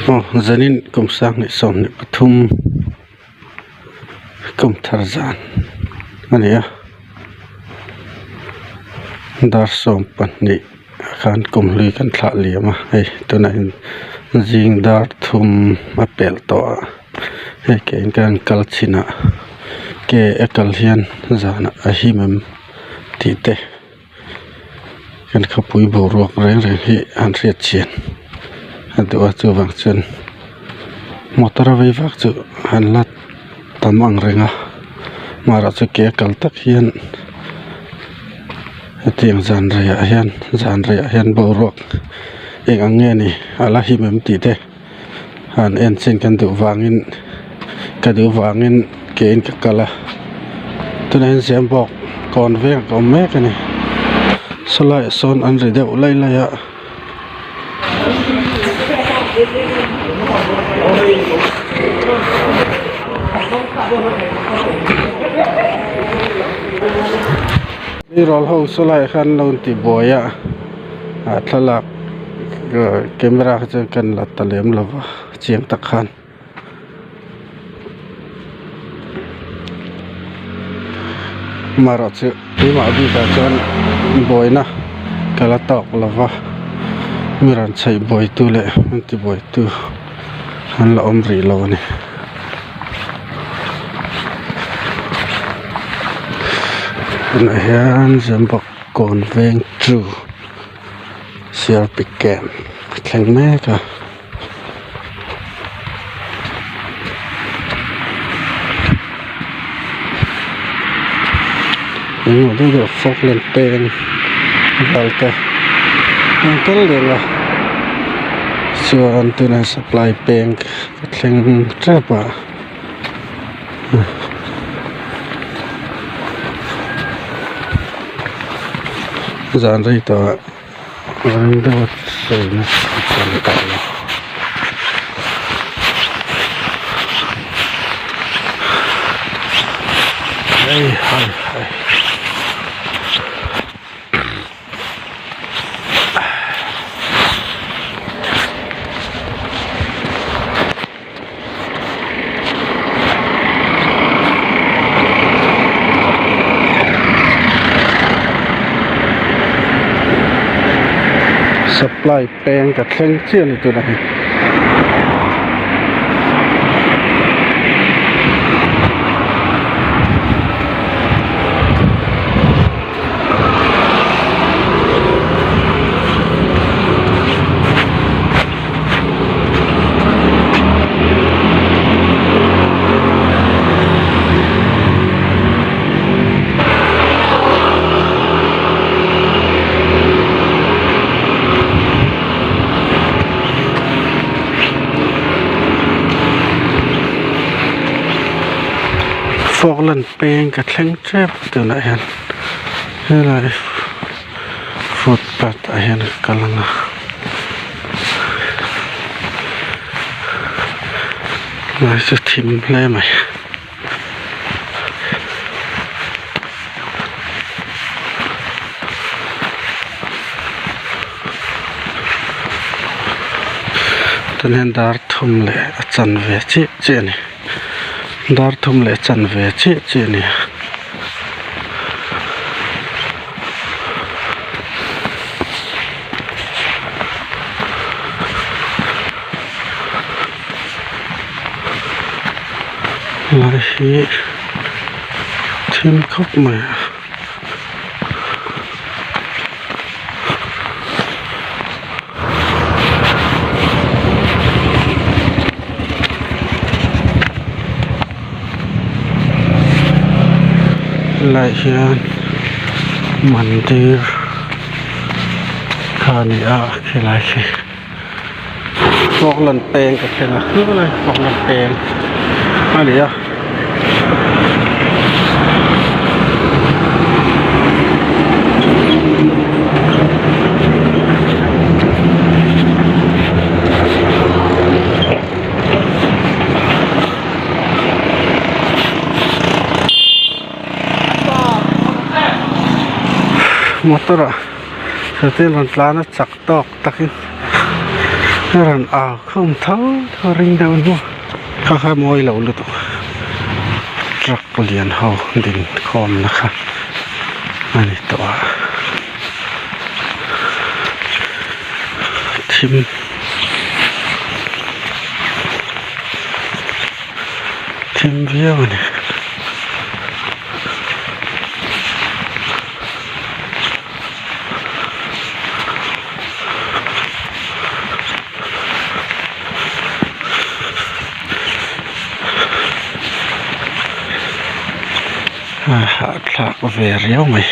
Aw zanin kum sanghnih 23 kum thar zan a ni a dar 12 ah khan kum hlui kan thlah liam a hei tunah hian zing dar thum a pelh tawh a hei ke in kan kal chhin ah ke a kal hian zanah a him em tih te. Kan khawpui boruak reng reng hi an hriat chian a duh a chuvang chuan motor a vei vak chu an la tam ang reng a amaherawhchu ke a kal tak hian hetiang zan reiah hian zan reiah hian boruak eng ang nge ni a la him em tih te han en chin kan duh vangin ka duh vangin ke in ka kal a tunah hian Zembawk kawn veng a awm mek a ni sawlai ah sawn an ri deuh laih laih a. Tleirawl ho sawlai ah khan an lo inti buai a ah thlalak camera kha chuan kan la ta lem lo va chiang tak khan amaherawhchu keimah bikah chuan buaina ka la tawk lo va mi rawn chheih buaitu leh an ti buaitu an la awm rih lo a ni. Tunah hian Zembawk kawn veng chu C R P camp a thleng mek a. Engemaw deuh deuh falkland peng vel te an tel reng a chuan tunah supply peng a thleng tep a. Zan rei tawh ah ring deuh a sawina a chuan tawh lo. Hei hai hai. Supply peng ka thleng chiah a ni tunah hi. Falkland peng ka thleng tep tunah hian helai footpath ah hian ka kal ang a. Lai chu thim hle mai. Tun hian dar thum leh a chanve chiah chiah a ni dar thum leh a chanve chiah chiah a ni. Lai hi thim khawp mai a. Helaiah hian mandir kha a ni a khilai khi Falkland peng ka thleng a helai Falkland peng a ni a. Motor ah satin rawn tlan a chak tawk takin. A rawn au khum tho tho ring deuh hnuah kha kha mawi lo lutuk truck lian ho din khawm na kha a ni tawh a thim thim viau a ni. A hahthlak ve riau mai.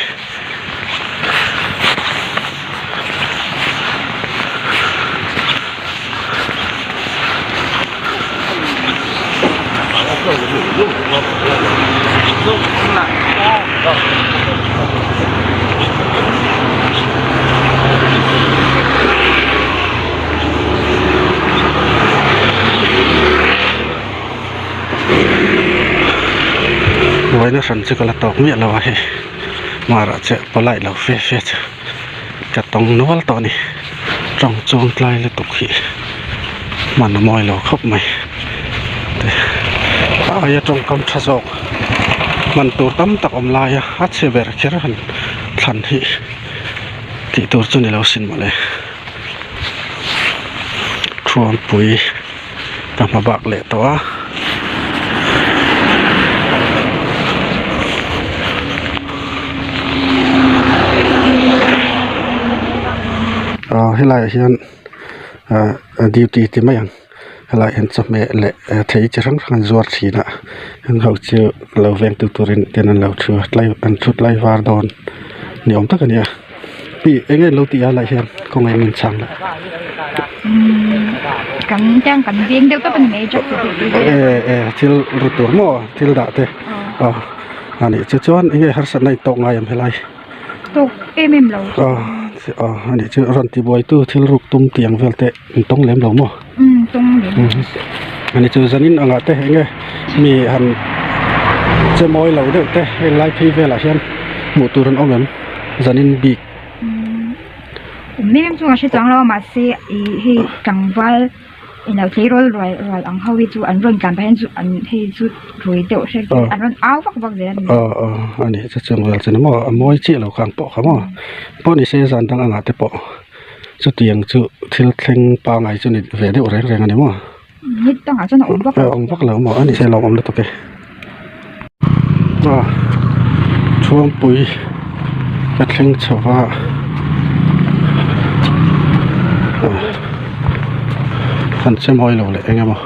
Buaina hran chu ka la tawk miah lo a hei marah che polite lo fe fe chu ka tawng nual tawh a ni tawng chuang tlai lutuk hi hman a mawi lo khawp mai te a aia tawngkam tha zawk hman tur tam tak awm lai a a chhe ber kher han thlan hi tih tur chu ni lo sin mawle thuampui ka hma bak leh tawh a. Aaa helaiah hian aaa duty ti mai ang helaiah hian chawhmeh leh thei chi hrang hrang an zuar thin a heng ho chu lo veng tu turin ten an lo thu a tlai an thu tlai var dawn ni awm tak a ni a. Ih eng nge lo tih a lah hian khawngaih min chhang la. Kan tiang kan veng deuh tawp a ni mai drugs a tih te. E e thil ru tur maw thil dah te aw a nih chu chuan eng nge harsatna in tawk ngai em helai. Tawk em em lo. Aw aw a nih chu rawn ti buai tu thil ruk tum tih ang vel te in tawng lem lo maw. Umm tawng lem lo. A nih chu zanin angah te eng nge mi han che mawi lo deuh te heng lai phei velah hian hmuh tur an awm em. Zanin bik. Awm em chu ka hre chuang lo a mahse ih hei tlangval ilo tleirawl rual rual ang ho hi chu an rawn tlan pah hian chu an hei chu rui deuh hrek hi an rawn au vak vak zel a ni. Aw aw a ni chu chuang vel chu ni maw a mawi chiah lo khan pawh kha maw pawh ni se zan dang angah te pawh chutiang chu thil thleng pangai chu ni ve deuh reng reng a ni maw. Nit dangah chuan a awm vak lo. A awm vak lo maw a ni se lo awm lutuk e. A chhuangpui ka thleng chho va han che mawi lo leh eng emaw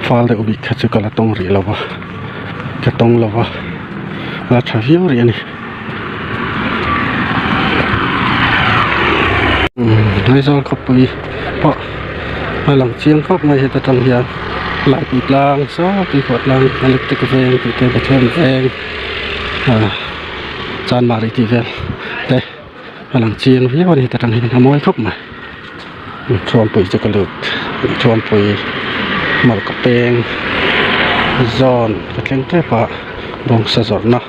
fal deuh bik kha chu ka la tawng rih lo va ka tawng lo va la tha viau rih a ni. Aizawl khawpui pawh a lang chiang khawp mai heta tang hian laipui tlang saw tuikhuah tlang electric veng tih te Bethlehem veng ah Chanmari tih vel te a lang chiang viau a ni heta tang hian a mawi khawp mai Thuampui chu ka lut Thuampui Malka peng zawn ka thleng tep a bawngsa zawrhna.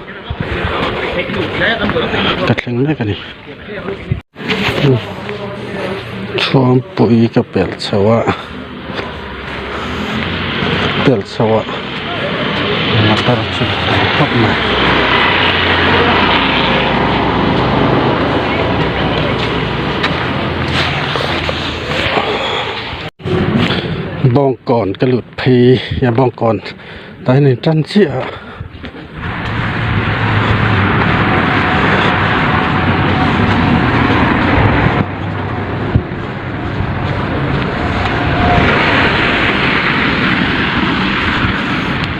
Ka thleng mek a ni chhuangpui ka pelh chho a pelh chho a motor chu a tam khawp mai. Bawngkawn ka lut phei a bawngkawn tah hian in tan chiah a.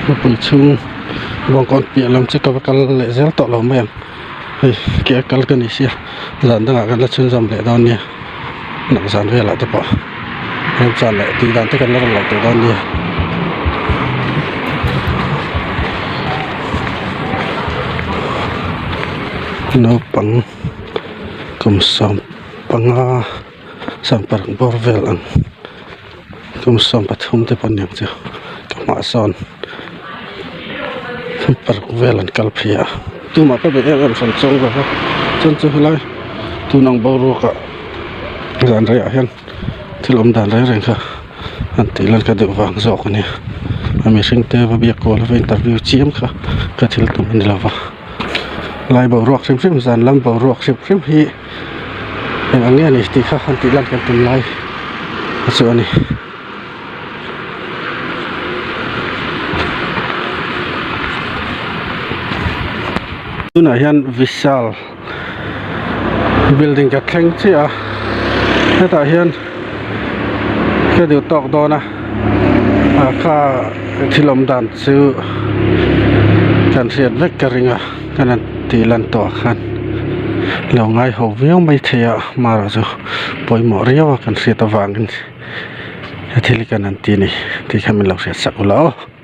Khawpui chhung bawngkawn piah lam chu ka va kal leh zel tawh lo mai ang hei ke a kal ka ni sia zan dangah kan la chhunzawm leh dawn nia nak zan velah te pawh remchan leh tih dan te kan la rawn lo tawh dawn nia. Naupang kum 15 16 bawr vel ang kum 13 te pawh aniang chu ka hmah sawn paruk vel an kal phei a tumah ka be em em hran chuang lo va chuan chu helai tun ang boruak ah zan reiah hian. Thil awm dan reng reng kha an tih lan ka deuh vang zawk a nia. A mihring te va biak kual va interview chiam kha ka thil tum a ni lo va. Lai boruak hrim hrim zan lam boruak hrim hrim hi eng ang nge a ni tih kha an tih lan kan tum lai a chu a ni. Tunah hian Vishal building ka thleng chiah a hetah hian ka duh tawk dawn a ah kha thil awm dan chu kan hriat vek ka ring a kan han tih lan tawh ah khan lo ngai ho viau maithei a amaherawh chu pawimawh riau a kan hriat avangin he thil hi kan han ti a ni tih kha min lo hriat sak ula aw.